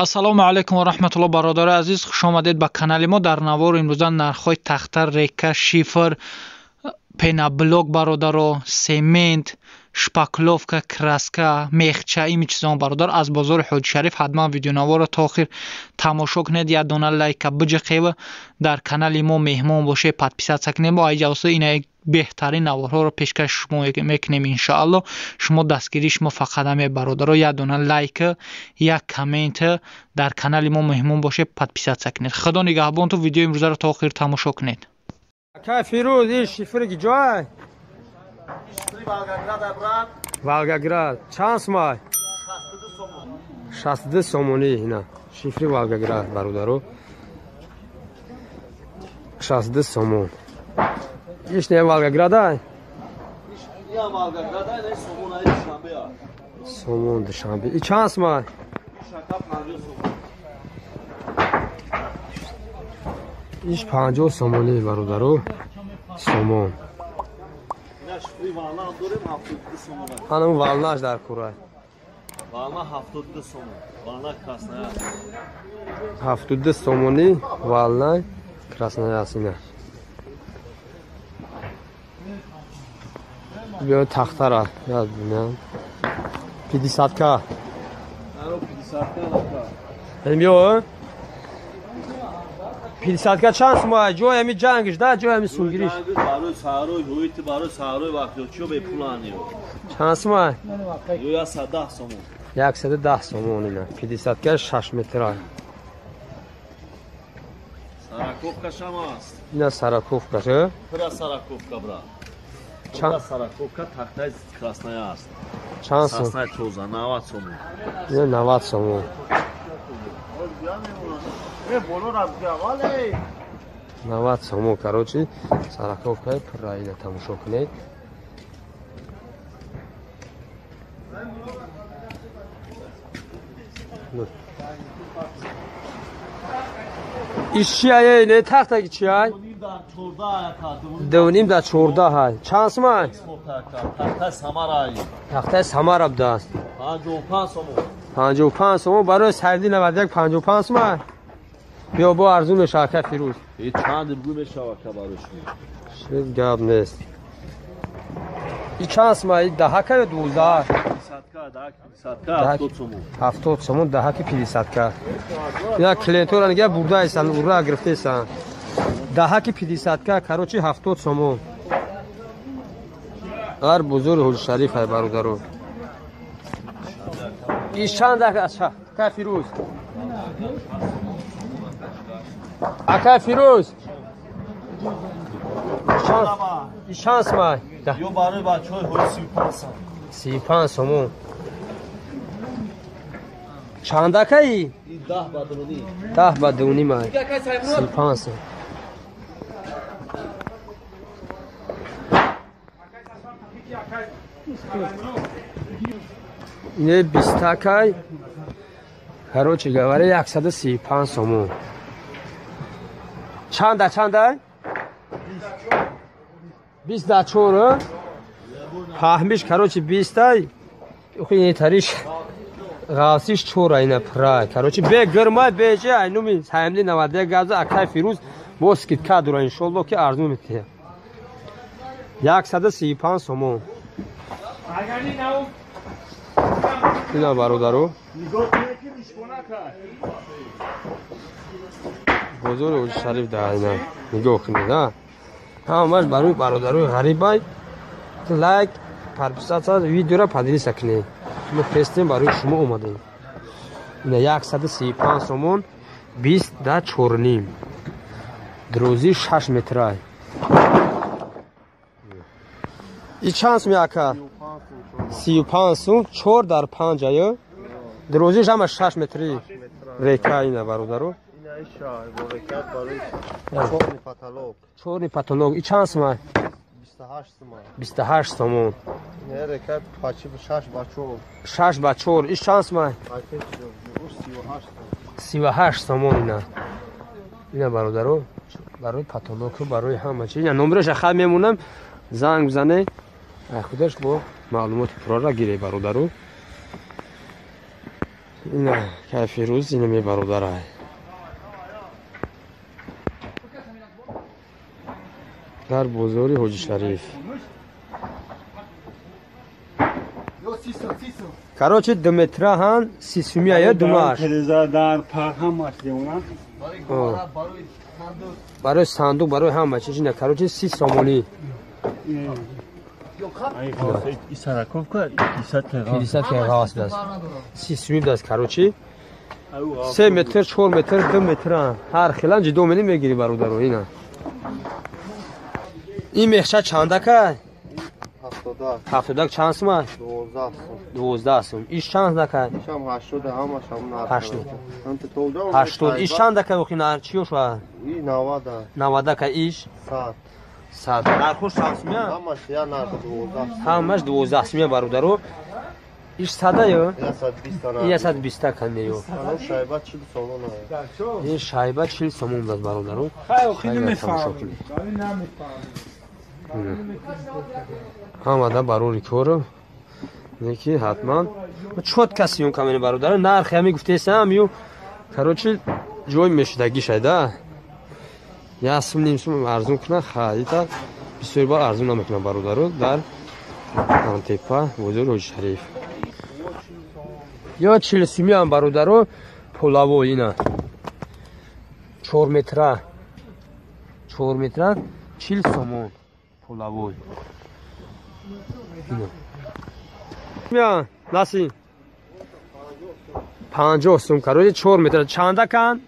Ассалому алайкум ва раҳматуллоҳ, бародари азиз, хуш омадед ба канали мо. Дар навор имрӯза нархҳои тахта, река, шифр, пеноблок, бародаро, семент, шпаклёвка, краска, мехча, ими чизон, бародар, аз бозори Ҳоҷи Шариф. Ҳатман видеонаворро то охир тамошо кунед, як дона лайка биҷиқева, дар канали мо меҳмон бошед, подписаться кунед. Мо айҷавоса ина беҳтарин наворҳоро пешкаш шумо мекунем, иншоалло. Шумо дастгирии шумо фақат ҳаме, бародаро, як дона лайка, як коммент, дар канали мо меҳмон бошед, подписаться кунед. Худо нигаҳбонту, видеои имрӯзаро то охир тамошо кунед. Ака Фирӯз, ин шифри ки ҷой? Волгоград. Чанд сумай? 62 сомонӣ. Ина шифри Волгоград, бародаро, 62 сомон. Иш не Волгограда? Сомон Душанбе. И чанд сумай? Иш 50 сомонӣ, бародаро, сомон. Ҳанам валнаш дар курай. Вална 72 сомон. Вална красная. 72 сомонӣ вална красная ина. Биё тахтара яд бинам. 50 ка. Аро 50 ка лака. Биё. 50 ка чанд сумай? Ҷой ами ҷангиш да, ҷой ами сумгириш. Барои саҳрои ҳуит, барои саҳрои вақтиёчиё бепуланиё. Чанд сумай? Ё 110 сомон. 110 сомон ина. 50 ка 6 метра. Сараковка шам аст. Ина сараковка, ша? Пура сараковка, бра. Чанд сараковка тахтаи красная аст. Чанд сом? Красная тоза 90 сомон. Ина 90 сомон. 90 сомон, короче, сараковкаи пурра ина тамошо кунед. Иш чия, не тахтаги чия? 2.5 дар 14 ҳай. Чанд сумай? Тахтаи Самара. Тахтаи Самара будааст. 55 сомон. 55 сомон барои сарди 91 55 сумай. Биё бо арзун мешава, ака Фирӯз. Чанд бу мешава, ака, барои шумо? Шид гап нест. И чанд сумай? Даҳака ё 12? 50 ка, 70 сомон. 70 сомон даҳаки 50 ка. Ина клиентора нига бурдаисан, ура гирифтаисан. Даҳаки 50 ка, короче, 70 сомон. Ар бозори Ҳоҷи Шариф ай, бародаро. Иш чанд ака Фирӯз? Ака Фирӯз, иш чанд сумай? Ё барои бачаҳои ҳои 35 сом. 35 сомон. Чандакаи? 10 ба 2.5. 10 ба 2.5 ай. 35 сом. Ине бистакай, короче говоря, 135 сомон. Чанда, чанда? 20 да 4. Фаҳмиш, короче, 20 охи тариш ғавсиш 4 ина пра. Короче, бе гирмай беже айнуми саймли 91 газа акай Фирӯз бо скидка дура, иншолло ки арзун метиҳад. 135 сомон. Ина бародаро. Бозори Ҳоҷи Шариф да ина нигоҳ кунед, а? Ҳамаш барои бародарои ғарибай лайк, подписаться, видеоро поделиться кунед. Мо хестем барои шумо омадем. Ина 135 сомон 20 да 4.5. Дрози 6 метра. И чанд сум, ака? 35 сум, 4 дар 5 аю. Дрозиш ҳама 6 метри. Река ина, бародаро. Чорни потолок. И чанд сумай? 28 сомон. 6 ба 4. Иш чанд сумай? 38 сомон ина. Ина бародаро, барои потолоку, барои ҳама чи. Ина номераша хай мемонам, занг бизане. Ай худаш бо маълумоти пурра гире, бародаро. Ина кайфи рӯз ина мебародарай. Дар бозори Ҳоҷи Шариф. Короче, 2 метра ҳан 30 сумия я думаш. Барои сандуқ, барои ҳама чиз ина короче 30 сомонӣ. Сороковка 50 килограмм аст. 30 сумия даст короче. 3 метр, 4 метр, 2 метр ҳар хелан ҷидо менӣ мегири бародаро ина. Ин мехша чандака? 70 чанд сум? 12 сум. 12 сум. Иш чандака? Ишам 80 ҳамашам нарх. 80. 80. Иш чандака охи нарх чиё шва? И 90. 90 ка иш? 100. 100. Нархош чанд сум? Ҳамаш я нарх 12. Ҳамаш 12 сум бародаро. Иш 100 ё? 120. 120 кане ё. Шайба 40 сомон. Ин шайба 40 сомон даст бародаро. Хай охи намефаҳмам. Ҳамада барори кору неки ҳатман чот каси ён камени бародаро нархи ҳами гуфтесам ю короче ҷой мешудагӣ шайда як сум ним сум арзун кунад харита бисёр бор арзун намекунад бародаро дар Антепа бозори Ҳоҷи Шариф. Ё 40 сумиам бародаро полаво ина 4 метра 4 метра 40 сомон полавой. Мя, наси. 50 сум, короче 4 метр. Чандакан?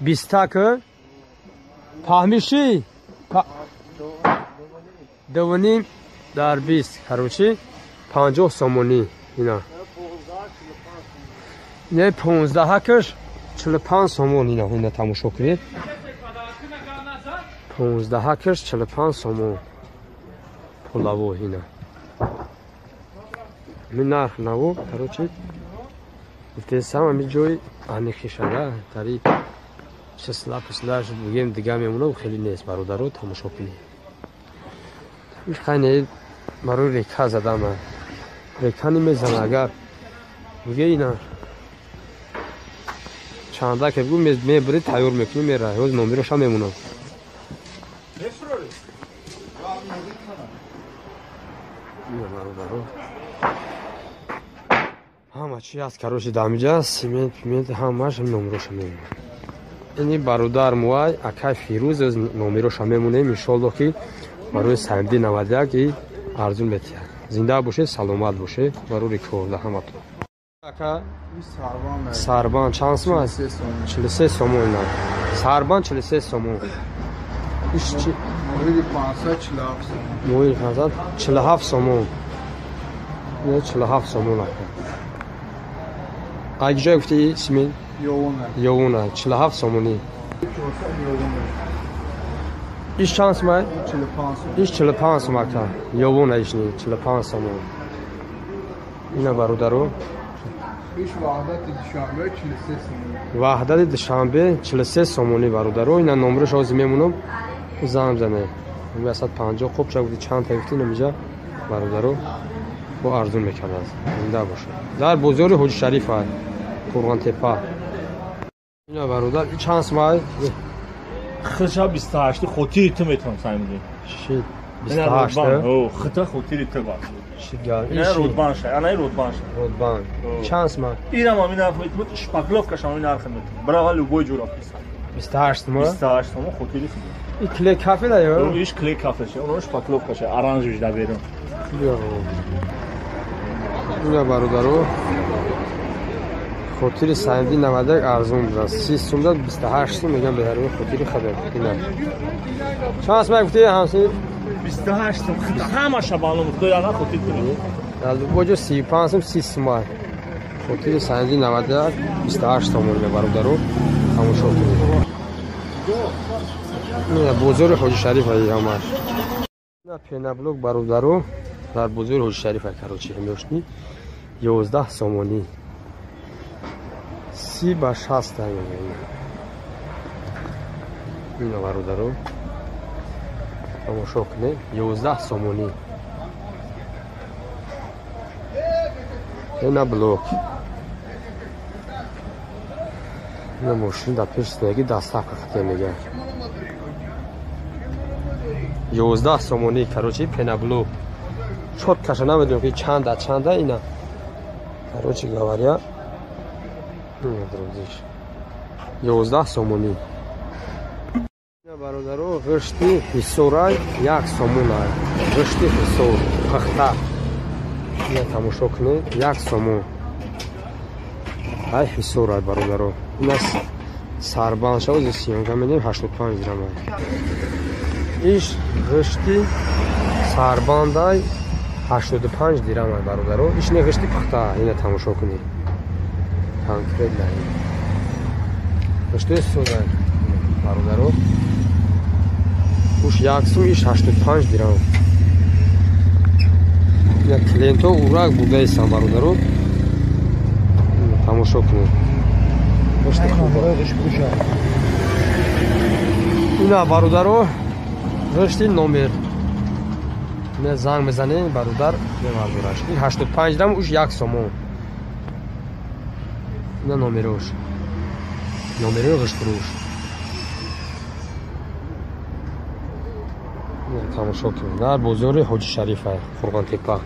20 ка? Фаҳмиши? 2.5 дар 20, короче 50 сомонӣ ина. Не 15 каш 45 сомон ина, ина тамошо кунед. 15 каш 45 сомон. Полаво ина. Ми нарх наво, короче, гуфтесам ами ҷои аниқишада, тари числа пислаш бугем дига мемонад, хеле нест бародаро, тамошо кунед. Иш хайне барои река задама. Река намезана агар буге ина чанда ке бугу мебари тайёр мекунӣ мера, ҳоз номероша мемонад. Ҳама чи аст, короче, дамиҷа симент, пимент ҳамаш номероша мемонад. Ини бародар муай акай Фирӯз номероша мемонем, иншоаллоҳ ки барои саймди 91 и арзун метиҳад. Зинда бошед, саломат бошед, барори кор да ҳаматон. Ака сарбан чанд сум аст? 43 сомон ина. Сарбан 43 сомон. Иш чи? Моҳиди 547 сомон. Моҳиди 547 сомон. Ина 47 сомон ака. Ай ҷой гуфти симент? Ёвона. Ёвона 47 сомонӣ. Иш чанд сум ай? 45 сом. Иш 45 сум ака. Ёвона ишни 45 сомон. Ина бародаро. Иш Ваҳдати Душанбе 43 сомонӣ. Ваҳдати Душанбе 43 сомонӣ бародаро. Ина номераш ҳозир мемонам. Занг зане. 150 қопча гуфти чанд та гуфти инамиҷа бародаро бо арзун мекардааст. Зинда бошед. Дар бозори Ҳоҷи Шариф ай. Қурғонтепа. Ина бародар, ин чанд сум ай? Хиша 28 хотири ту метавон саймди. Ши 28. О, хита хотири ту баш. Ши гал. Ина рудбан шай, ана рудбан шай. Рудбан. Чанд сум ай? Инам ҳамин нарх метавон, шпакловкаш ҳамин нарх метавон. Брава любой ҷура писа. 28 сум? 28 сум хотири ту. И клей кафе да ё? Иш клей кафе ше, оно шпакловка ше, оранжевый да берун. Ина бародаро хотири саймди 91 арзун будааст. 30 сум да 28 сум мегӯям беҳарои хотири хабар. Ина. Чанд сум гуфти ҳамсин? 28 сум. Ҳамаша маълум, худоя на хотири ту. Дар боҷо 35 сум 30 сум ай. Хотири саймди 91 28 сомон бародаро тамошо кунед. Ина бозори Ҳоҷи Шариф ай ҳамаш. Ина пенаблок бародаро дар бозори Ҳоҷи Шариф ай короче ҳамёшни 11 сомонӣ. 30 ба 60 ай мегӯянд. Ина бародаро тамошо кунед 11 сомонӣ. Ина блок. Ина мошин дар пеш стояги доставка хатия мега. 11 сомонӣ, короче, пеноблок. Чёткаша намедонам ки чанда чанда ина. Короче говоря, 11 сомонӣ. Бародаро, ғишти ҳисорай 1 сомон. Ғишти ҳисор пахта. Ина тамошо кунед, 1 сомон. Ай ҳисорай бародаро. Ина сарбанд шава съёмка менем 85 дирам. Иш ғишти сарбандай 85 дирам бародаро. Иш не ғишти пахта. Ина тамошо кунед. Конкретно. Ғишти созай бародаро. Уш 1 сум, иш 85 дирам. Ина клиентҳо урак будаистанд бародаро. Тамошо кунед. Ина бародаро, ғишти номер. Ина занг мезанем бародар, мемардораш. Ин 85 дирам, уш 1 сомон. Ина номерош. Номерои ғиштфурӯш. Тамошо кунед. Дар бозори Ҳоҷи Шарифа, Қурғонтепа.